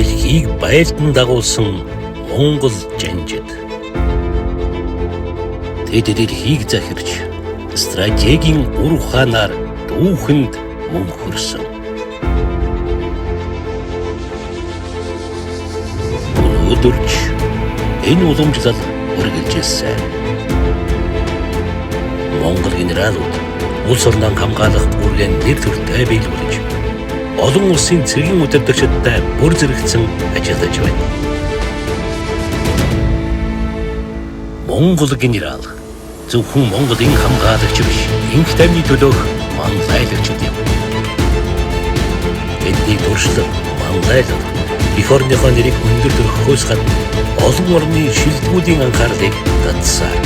Дэлхийг байлдан дагуулсан Монгол жанжид. Тэд дэлхийг захирч стратегийн ур ухаанаар дүүхэнд мөнхөрсөн. Өнөөдөрч энэ уламжлал үргэлжилсэн. Монгол генералууд улс орноо хамгаалах үүргээ нэр төртэй биелүүлж олон улсын цэргийн удирдагчидтай бүр зэрэгцэн ажиллаж байна. Монгол генерал зөвхөн Монголын хамгаалагч биш, энх тайвны төлөөх манлайлагч юм. Тэдний туршлага, манлайлал эх орныхоо нэрийг өндөр дөрхөхөөс гадна олон орны шилдэгүүдийн анхаарлыг татсаар.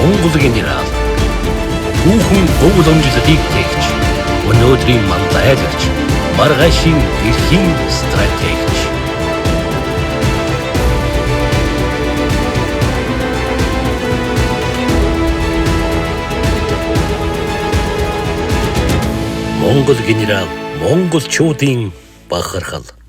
Монгол генерал түүхэн уламжлалыг тэгж, өнөөдрийн манлайлагч, маргаашийн дэлхийн стратегч. Монгол генерал монголчуудын бахархал.